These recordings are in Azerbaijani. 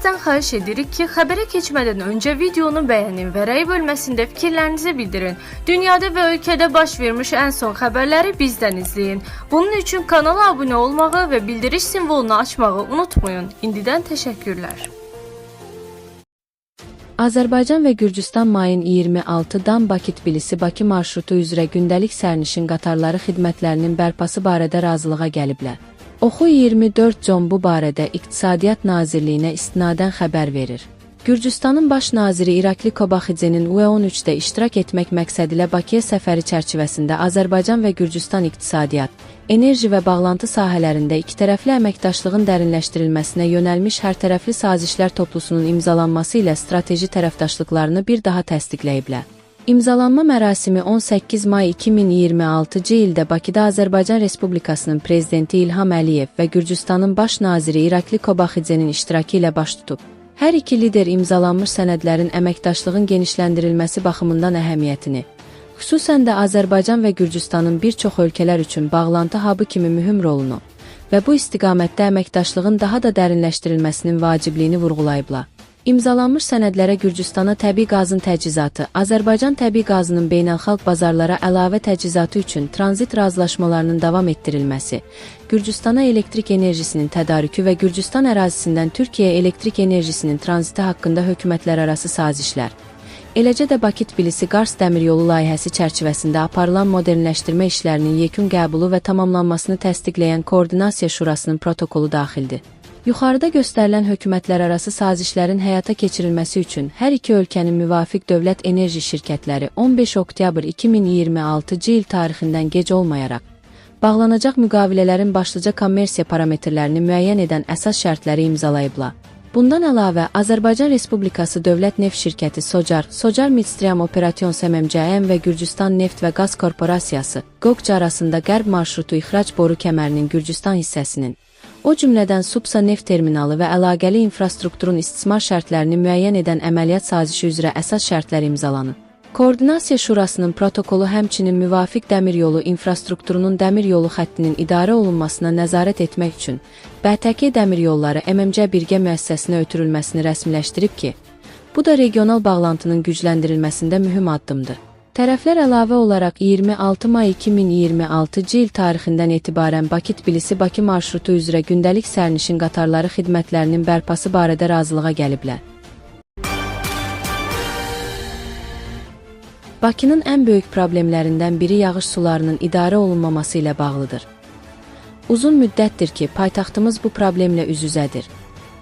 Sizdən xahiş edirik ki, xəbərə keçmədən öncə videonu bəyənin və rəy bölməsində fikirlərinizi bildirin. Dünyada və ölkədə baş vermiş ən son xəbərləri bizdən izləyin. Bunun üçün kanala abunə olmağı və bildiriş simvolunu açmağı unutmayın. İndidən təşəkkürlər. Azərbaycan və Gürcüstan mayın 26-dan Bakı-Tbilisi-Bakı marşrutu üzrə gündəlik sərnişin qatarları xidmətlərinin bərpası barədə razılığa gəliblər. Oxu 24.com bu barədə İqtisadiyyat Nazirliyinə istinadən xəbər verir. Gürcüstanın baş naziri İrakli Kobaxidzenin UE-13-də iştirak etmək məqsədilə Bakıya səfəri çərçivəsində Azərbaycan və Gürcüstan iqtisadiyyat, enerji və bağlantı sahələrində ikitərəfli əməkdaşlığın dərinləşdirilməsinə yönəlmiş hərtərəfli sazişlər toplusunun imzalanması ilə strateji tərəfdaşlıqlarını bir daha təsdiqləyiblər. İmzalanma mərasimi 18 may 2026-cı ildə Bakıda Azərbaycan Respublikasının Prezidenti İlham Əliyev və Gürcüstanın baş naziri İrakli Kobaxidzenin iştirakı ilə baş tutub. Hər iki lider imzalanmış sənədlərin əməkdaşlığın genişləndirilməsi baxımından əhəmiyyətini, xüsusən də Azərbaycan və Gürcüstanın bir çox ölkələr üçün bağlantı hub'ı kimi mühüm rolunu və bu istiqamətdə əməkdaşlığın daha da dərinləşdirilməsinin vacibliyini vurğulayıblar. İmzalanmış sənədlərə Gürcüstana təbii qazın təchizatı, Azərbaycan təbii qazının beynəlxalq bazarlara əlavə təchizatı üçün tranzit razılaşmalarının davam etdirilməsi, Gürcüstana elektrik enerjisinin tədarükü və Gürcüstan ərazisindən Türkiyəyə elektrik enerjisinin tranziti haqqında hökumətlərarası sazişlər, eləcə də Bakı-Tbilisi-Qars dəmiryolu layihəsi çərçivəsində aparılan modernləşdirmə işlərinin yekun qəbulu və tamamlanmasını təsdiqləyən Koordinasiya Şurasının protokolu daxildir. Yuxarıda göstərilən hökumətlərarası sazişlərin həyata keçirilməsi üçün hər iki ölkənin müvafiq dövlət enerji şirkətləri 15 oktyabr 2026-cı il tarixindən gec olmayaraq bağlanacaq müqavilələrin başlıca kommersiya parametrlərini müəyyən edən əsas şərtləri imzalayıblar. Bundan əlavə, Azərbaycan Respublikası Dövlət Neft Şirkəti SOCAR, SOCAR Midstream Operations MMCM və Gürcüstan Neft və Qaz Korporasiyası GOGC arasında Qərb marşrutu ixrac boru kəmərinin Gürcüstan hissəsinin, o cümlədən Supsa neft terminalı və əlaqəli infrastrukturun istismar şərtlərini müəyyən edən əməliyyat sazişi üzrə əsas şərtlər imzalanıb. Koordinasiya Şurasının protokolu həmçinin müvafiq dəmiryolu infrastrukturunun dəmiryolu xəttinin idarə olunmasına nəzarət etmək üçün BTK Dəmiryolları MMC Birgə müəssisəsinə ötürülməsini rəsmiləşdirib ki, bu da regional bağlantının gücləndirilməsində mühüm addımdır. Tərəflər əlavə olaraq 26 may 2026-cı il tarixindən etibarən Bakı-Tbilisi-Bakı marşrutu üzrə gündəlik sərnişin qatarları xidmətlərinin bərpası barədə razılığa gəliblər. Bakının ən böyük problemlərindən biri yağış sularının idarə olunmaması ilə bağlıdır. Uzun müddətdir ki, paytaxtımız bu problemlə üz-üzədir.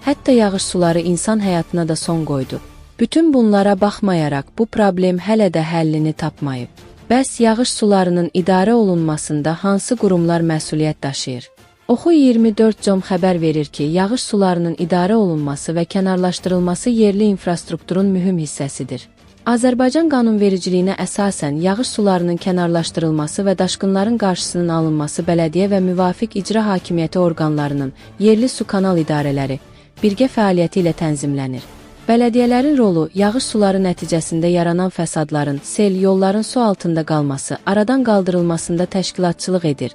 Hətta yağış suları insan həyatına da son qoydu. Bütün bunlara baxmayaraq bu problem hələ də həllini tapmayıb. Bəs yağış sularının idarə olunmasında hansı qurumlar məsuliyyət daşıyır? Oxu 24.com xəbər verir ki, yağış sularının idarə olunması və kənarlaşdırılması yerli infrastrukturun mühüm hissəsidir. Azərbaycan qanunvericiliyinə əsasən yağış sularının kənarlaşdırılması və daşqınların qarşısının alınması bələdiyyə və müvafiq icra hakimiyyəti orqanlarının, yerli su kanal idarələri, birgə fəaliyyəti ilə tənzimlənir. Bələdiyyələrin rolu yağış suları nəticəsində yaranan fəsadların, sel, yolların su altında qalması, aradan qaldırılmasında təşkilatçılıq edir.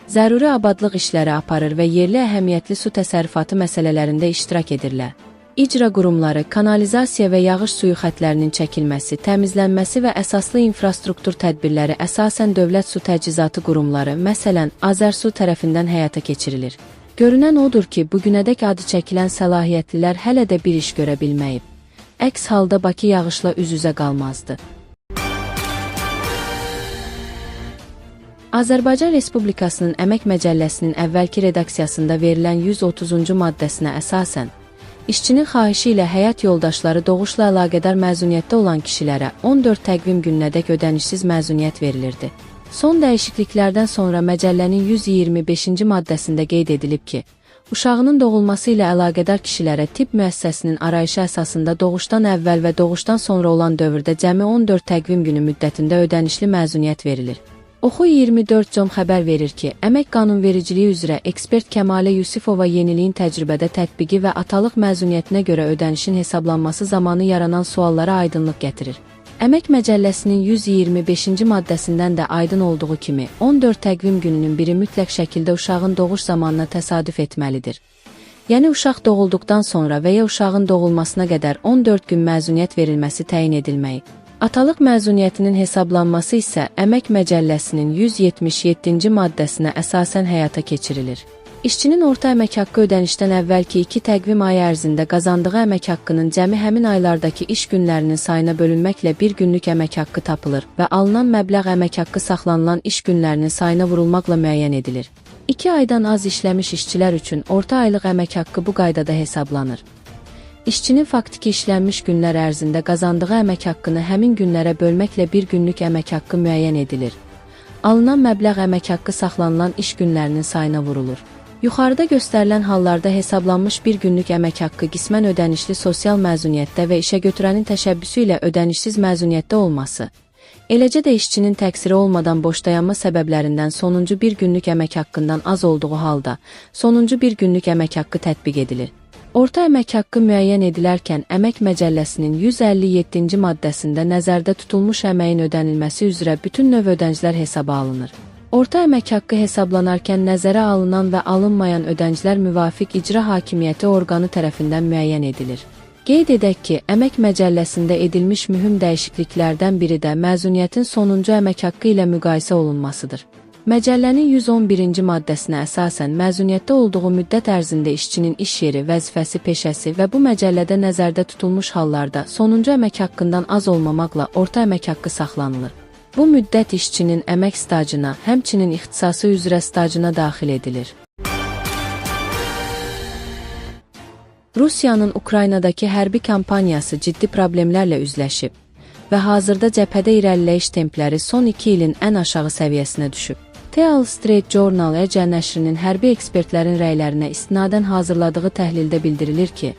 Zəruri abadlıq işləri aparır və yerli əhəmiyyətli su təsərrüfatı məsələlərində iştirak edirlər. İcra qurumları, kanalizasiya və yağış suyu xətlərinin çəkilməsi, təmizlənməsi və əsaslı infrastruktur tədbirləri əsasən dövlət su təchizatı qurumları, məsələn, Azərsu tərəfindən həyata keçirilir. Görünən odur ki, bugünədək adı çəkilən səlahiyyətlilər hələ də bir iş görə bilməyib. Əks halda Bakı yağışla üz-üzə qalmazdı. Azərbaycan Respublikasının Əmək Məcəlləsinin əvvəlki redaksiyasında verilən 130-cu maddəsinə əsasən, işçinin xahişi ilə həyat yoldaşları doğuşla əlaqədar məzuniyyətdə olan kişilərə 14 təqvim gününədək ödənişsiz məzuniyyət verilirdi. Son dəyişikliklərdən sonra məcəllənin 125-ci maddəsində qeyd edilib ki, uşağının doğulması ilə əlaqədar kişilərə tibb müəssisəsinin arayışı əsasında doğuşdan əvvəl və doğuşdan sonra olan dövrdə cəmi 14 təqvim günü müddətində ödənişli məzuniyyət verilir. Oxu 24.com xəbər verir ki, əmək qanunvericiliyi üzrə ekspert Kəmalə Yusifova yeniliyin təcrübədə tətbiqi və atalıq məzuniyyətinə görə ödənişin hesablanması zamanı yaranan suallara aydınlıq gətirir. Əmək Məcəlləsinin 125-ci maddəsindən də aydın olduğu kimi, 14 təqvim gününün biri mütləq şəkildə uşağın doğuş zamanına təsadüf etməlidir. Yəni uşaq doğulduqdan sonra və ya uşağın doğulmasına qədər 14 gün məzuniyyət verilməsi təyin edilməyib. Atalıq məzuniyyətinin hesablanması isə Əmək Məcəlləsinin 177-ci maddəsinə əsasən həyata keçirilir. İşçinin orta əmək haqqı ödənişdən əvvəlki 2 təqvim ayı ərzində qazandığı əmək haqqının cəmi həmin aylardakı iş günlərinin sayına bölünməklə bir günlük əmək haqqı tapılır və alınan məbləğ əmək haqqı saxlanılan iş günlərinin sayına vurulmaqla müəyyən edilir. 2 aydan az işləmiş işçilər üçün orta aylıq əmək haqqı bu qaydada hesablanır. İşçinin faktiki işlənmiş günlər ərzində qazandığı əmək haqqını həmin günlərə bölməklə bir günlük əmək haqqı müəyyən edilir. Alınan məbləğ əmək haqqı saxlanılan iş günlərinin sayına vurulur. Yuxarıda göstərilən hallarda hesablanmış bir günlük əmək haqqı qismən ödənişli sosial məzuniyyətdə və işəgötürənin təşəbbüsü ilə ödənişsiz məzuniyyətdə olması, eləcə də işçinin təqsiri olmadan boşdayanma səbəblərindən sonuncu bir günlük əmək haqqından az olduğu halda sonuncu bir günlük əmək haqqı tətbiq edilir. Orta əmək haqqı müəyyən edilərkən Əmək Məcəlləsinin 157-ci maddəsində nəzərdə tutulmuş əməyin ödənilməsi üzrə bütün növ ödənclər hesaba alınır. Orta əmək haqqı hesablanarkən nəzərə alınan və alınmayan ödənclər müvafiq icra hakimiyyəti orqanı tərəfindən müəyyən edilir. Qeyd edək ki, Əmək Məcəlləsində edilmiş mühüm dəyişikliklərdən biri də məzuniyyətin sonuncu əmək haqqı ilə müqayisə olunmasıdır. Məcəllənin 111-ci maddəsinə əsasən məzuniyyətdə olduğu müddət ərzində işçinin iş yeri, vəzifəsi, peşəsi və bu məcəllədə nəzərdə tutulmuş hallarda sonuncu əmək haqqından az olmamaqla orta əmək haqqı saxlanılır. Bu müddət işçinin əmək stajına, həmçinin ixtisası üzrə stajına daxil edilir. Rusiyanın Ukraynadakı hərbi kampaniyası ciddi problemlərlə üzləşib və hazırda cəbhədə irəliləyiş templəri son 2 ilin ən aşağı səviyyəsinə düşüb. The Wall Street Journal EC nəşrinin hərbi ekspertlərin rəylərinə istinadən hazırladığı təhlildə bildirilir ki,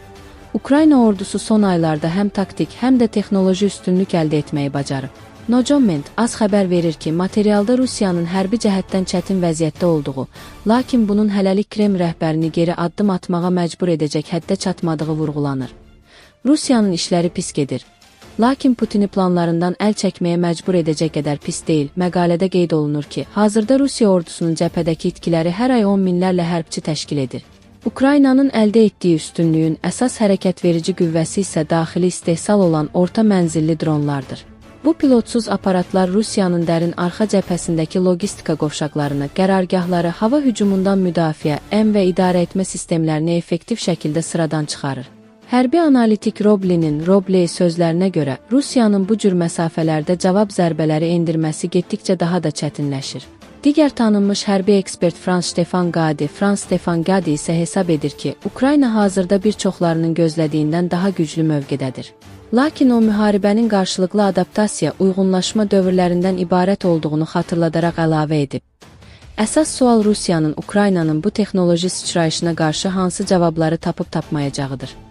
Ukrayna ordusu son aylarda həm taktik, həm də texnoloji üstünlük əldə etməyi bacarıb. No Comment az xəbər verir ki, materialda Rusiyanın hərbi cəhətdən çətin vəziyyətdə olduğu, lakin bunun hələlik Kreml rəhbərini geri addım atmağa məcbur edəcək həddə çatmadığı vurğulanır. Rusiyanın işləri pis gedir. Lakin Putini planlarından əl çəkməyə məcbur edəcək qədər pis deyil. Məqalədə qeyd olunur ki, hazırda Rusiya ordusunun cəbhədəki itkiləri hər ay 10 minlərlə hərbçi təşkil edir. Ukraynanın əldə etdiyi üstünlüyün əsas hərəkət verici qüvvəsi isə daxili istehsal olan orta mənzilli dronlardır. Bu pilotsuz aparatlar Rusiyanın dərin arxa cəbhəsindəki logistika qovşaqlarını, qərargahları, hava hücumundan müdafiə, əm və idarə etmə sistemlərini effektiv şəkildə sıradan çıxarır. Hərbi analitik Roblinin Robley sözlərinə görə Rusiyanın bu cür məsafələrdə cavab zərbələri endirməsi getdikcə daha da çətinləşir. Digər tanınmış hərbi ekspert Frans Stefan Gadi isə hesab edir ki, Ukrayna hazırda bir çoxlarının gözlədiyindən daha güclü mövqedədir. Lakin o müharibənin qarşılıqlı adaptasiya, uyğunlaşma dövrlərindən ibarət olduğunu xatırladaraq əlavə edib. Əsas sual Rusiyanın Ukraynanın bu texnoloji sıçrayışına qarşı hansı cavabları tapıb tapmayacağıdır.